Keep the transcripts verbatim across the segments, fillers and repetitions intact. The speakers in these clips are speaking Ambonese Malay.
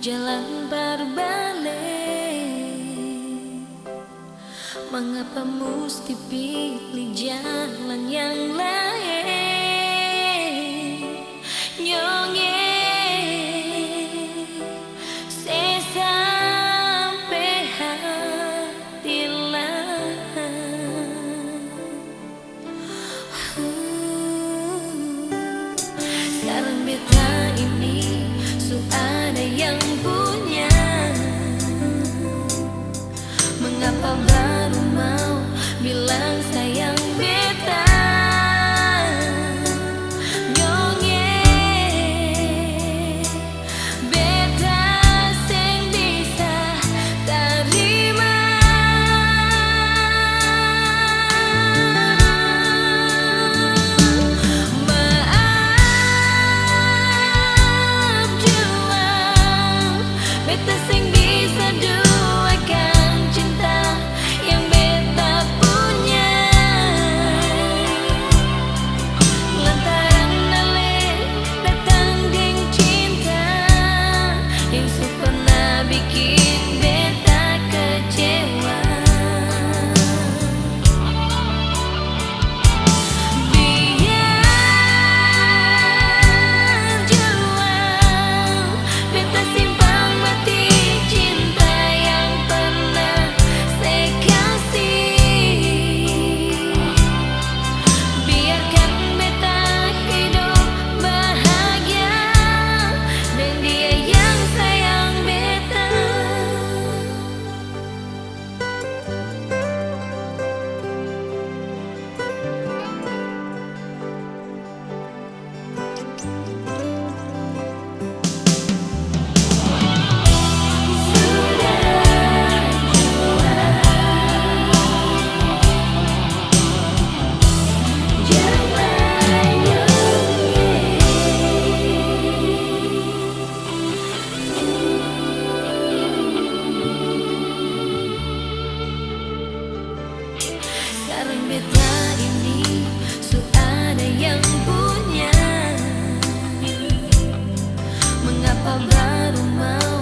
Jalan barbale, mangapa musti pilih jalan yang laeng? Nyong e se sampe hati laha. Skarang beta ini su ada yang punya. Mengapa baru mau bilang sayang beta? Nyong e, beta seng bisa tarima. Maaf jua, beta seng bisa duakan cinta yang beta punya. Lantaran ale datang deng cinta yang su pernah biking beta kecewa. Biar jua beta simpang mati cinta yang pernah se kasi. Biarkan beta hidup bahagia deng dia yang sayang beta. Skarang beta ini su ada yang punya. Mengapa baru mau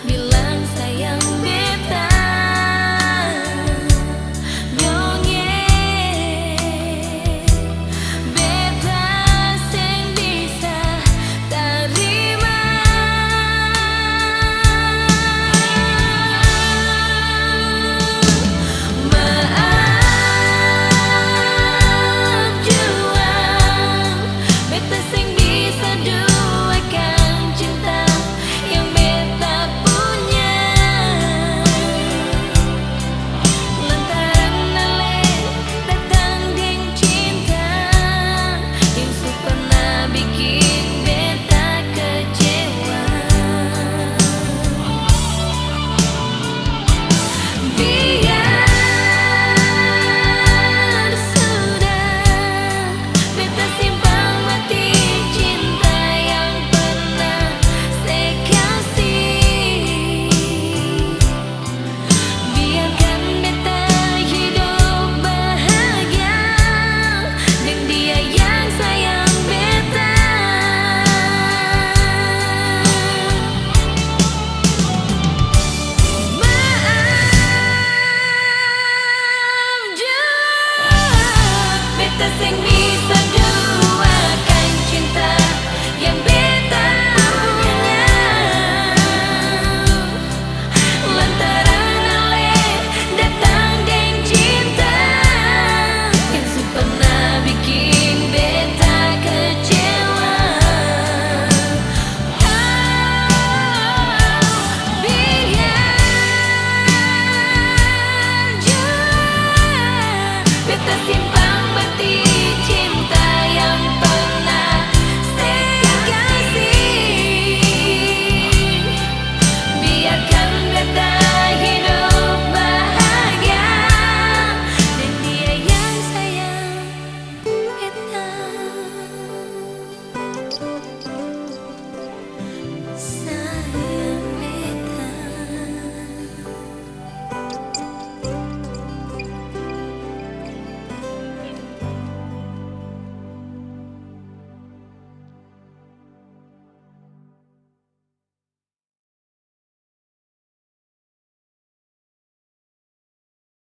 bilang sayang beta? Nyong e, beta seng bisa tarima. Maaf jua, beta seng bisa duakan cinta yang beta punya. Lantaran ale datang deng cinta yang su pernah biking beta kecewa. Biar sudah, beta simpang mati cinta yang pernah se kasi. Biarkan beta hidup bahagia deng dia yang sayang beta. Maaf jua, beta seng bisa duakan cinta yang beta punya. Lantaran ale datang deng cinta yang su pernah biking beta kecewa. Oh, biar jua beta